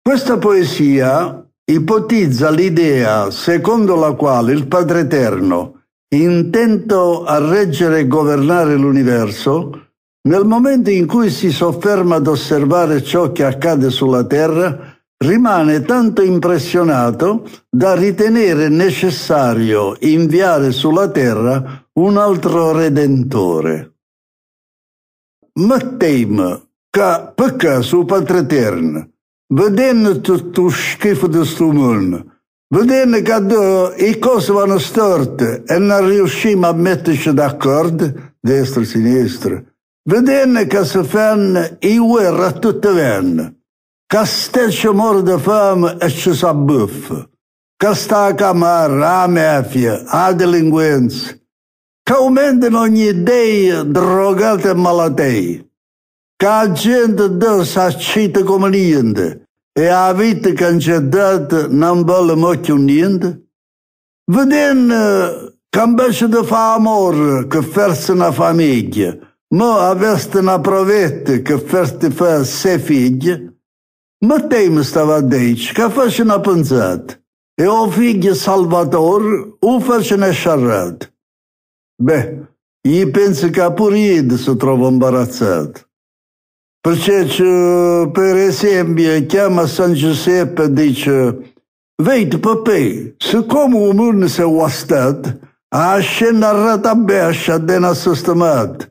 Questa poesia ipotizza l'idea secondo la quale il Padre Eterno, intento a reggere e governare l'universo, nel momento in cui si sofferma ad osservare ciò che accade sulla terra, rimane tanto impressionato da ritenere necessario inviare sulla terra un altro Redentore. Mettimm ca pecché si 'o Patretern, vedenn tutt 'o schif de stu munn, vedenn che addò 'e cose vanno storte e non riuscimm a metterci d'accordo, destra e sinistra, vedenn ca se fann 'e uerre a tutte vanne, ca ste ce more de fame e ce s'abbuffa, ca sta 'a camorra, 'a mafia, 'a delinquenza, ca aumentano ogni dei drogate e malattie, ca 'a gente addò s'accide come niente e 'a vita che 'nce date non vale mo cchiù niente? Vedenn ca invece de fa amore che farse 'na famiglia, mo aveste 'na provetta che ferte fa sei figli, Mettimm stava a dice ca face 'na pensata e 'o figlio Salvatore 'o face 'na sciarrata. Beh, io penso che pure iddo si trova imbarazzato. Perché per esempio chiama San Giuseppe e dice Vedi papà, siccome 'o munno si è guastato, 'a scena arreta abbascio a dena sistemata.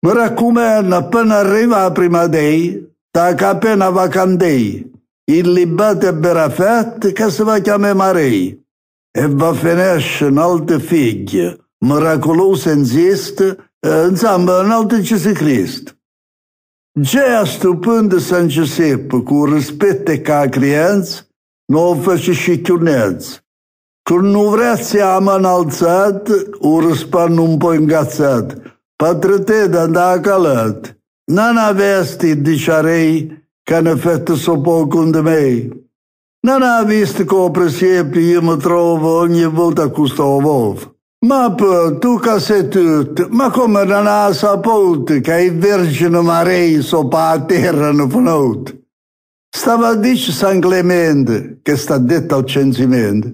Mi raccomando, appena arriva 'a prima dei, ta capena vacantei, illibate e berafat che si va chiamare Marei. E va finisce un altro figlio, miracoloso e insiste, insomma, un altro Gesù Cristo. Già a sto punto San Giuseppe, con rispetto e con la crianza, non face cchiù niente. Con un braccio a mano alzata, o risponde un po' incazzato. Padre te da calato. Non avesti, dice che in effetti so poco con me. Non ha visto che presepe io mi trovo ogni volta a questo uovo. Ma poi, tu che sai tutto, ma come non ha saputo che i Vergine Maria sopra la terra hanno venuto? Stava a dire San Clemente, che sta detto al censimento,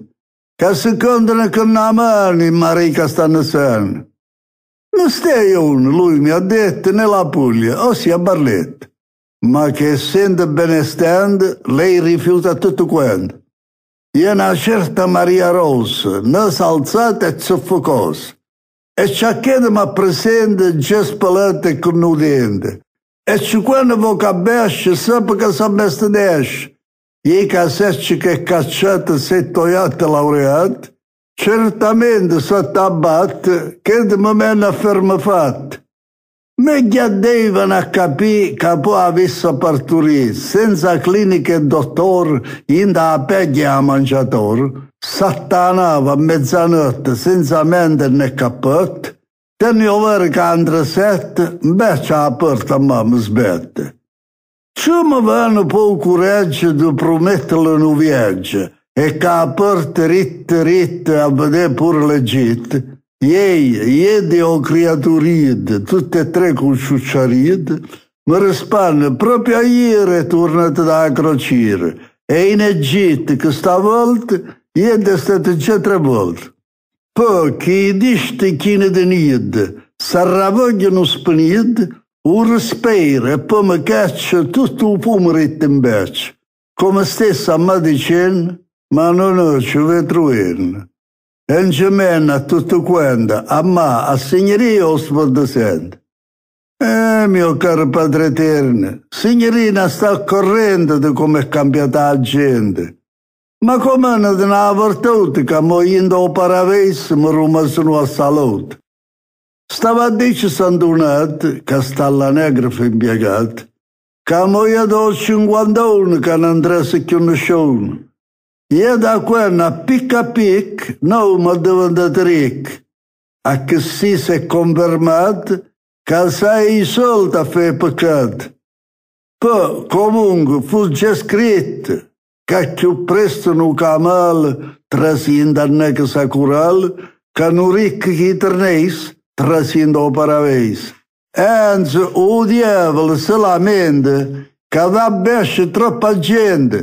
che si contano con una mano i Maria che stanno sani. Non stai uno, lui mi ha detto, nella Puglia, ossia a Barletta, ma che essendo benestante, lei rifiuta tutto quanto. E una certa Maria Rosa, ne s'alzata e zoffocosa, e c'ha che mi presente già spalata e con un dente. E ci quando vo cabesce, sape che s'ha messo desce. E che secce che cacciate sette oiate laureate, certamente sotto abbatte che di momento afferma fatto. Meglio devono a capire che poi avesse partorito senza clinica e dottor, in da peglia a mangiatore, sattanava a mezzanotte senza mente né cappotto, tenne vero che andre sette, invece a porta mamma sbette. Ci mi vanno poi coraggio di prometterle un viaggio e che a porta ritta ritta a vedere pure l'Egitto. Iei, iedi o creaturid, tutte e tre con ciucciarid, mi risponde proprio ieri è tornato da crociera e in Egitto che stavolta ieri è stato già tre volte. Poi chi diste chine de nid, s'arravogliano spenid, un respiro e poi mi caccia tutto il pomeriggio in bacio. Come stessa a me dicendo, ma non ci vedo E non ci mena tutto quanto, a me, a signoria o sente. Mio caro Padre Eterno, signorina sta corrente di come è cambiata la gente. Ma come non ha avvertito che mo in do paraviso mi rumasano a salute. Stava a dire San Donato, che sta all'anagrafe impiegato, che mo io do 51 che non interessa più nessuno. Io da quella pic a pic non mi diventato ricco. A che si è confermato che sei soldi a fare peccato. Poi, comunque, fu già scritto che più presto un camal trascinda nel sacural che un ricco chi tornesse trascinda o paraviso. Anzi, o diavolo si lamenta Ca va abbascio troppa gente.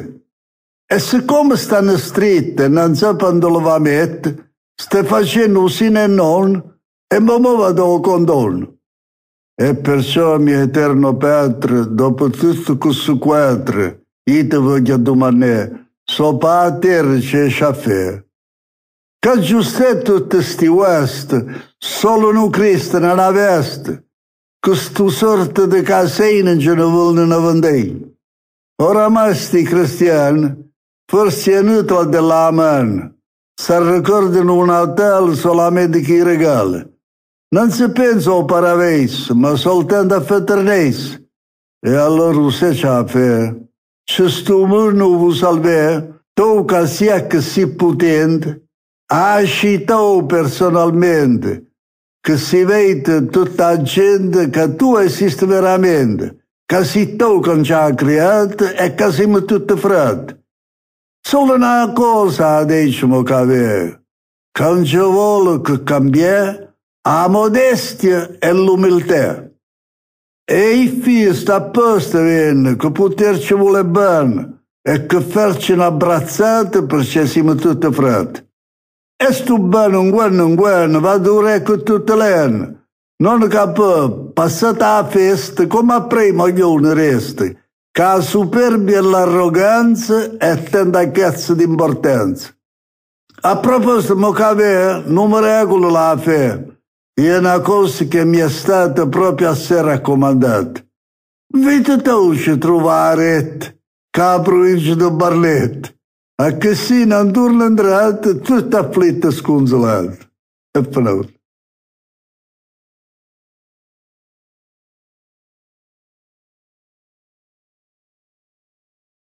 E siccome stanno stritte e non sape dove lo va a mette, sta facendo un sì e non e mo mo vado 'o condono. E perciò, mio eterno Padre, dopo tutto questo quadro, io ti voglio domandare, sopra la terra c'è chaffè. Che giusto tutti sti guasti, solo un Cristo nella veste. Questo sorte di casine ce ne vogliono vendere. Oramai sti cristiani, forse è inutile della mano, si ricordano un Natale solamente che i regali. Non si pensa al paradiso, ma soltanto a fraternizza. E allora se c'ha fe, se sto mondo vuoi salvare, tu che sia che sei potente, asci tu personalmente, che si vede tutta la gente che tu esisti veramente, che sei tu che ci ha creato e che siamo tutti frati. Solo una cosa diciamo che è, che non ci vuole che cambiare la modestia e l'umiltà. E i figli sta apposta viene, che poterci vuole bene e che farci una abbrazzata perché siamo tutti frati. E sto bene un guerno un guerno, va dure con tutte le anni. Non capo, passata la festa, come a prima ognuno resta, che la superbia e l'arroganza è tanta cazzo di importanza. A proposito, mo che non mi regolo la fe, è una cosa che mi è stata proprio assai raccomandata. Vite tu ci trovare che la provincia di Barletta, a che si non torna entrato, tutto afflitto e sconsolato. E finito.